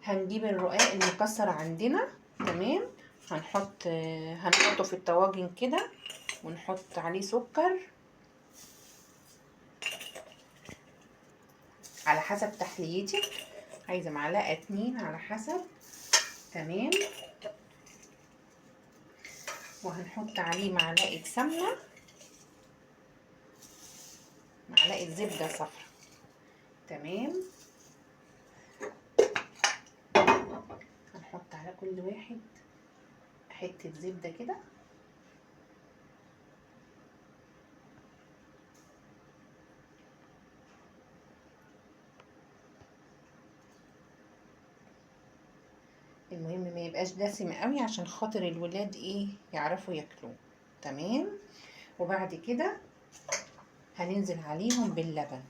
هنجيب الرقاق المكسر عندنا. تمام. هنحطه في الطواجن كده، ونحط عليه سكر على حسب تحليتك، عايزه معلقه 2 على حسب. تمام. وهنحط عليه معلقه سمنه، معلقه زبدة صفرا. تمام. هنحط على كل واحد حتة زبدة كده. المهم ما يبقاش دسم قوي عشان خاطر الولاد ايه يعرفوا ياكلوه. تمام. وبعد كده هننزل عليهم باللبن.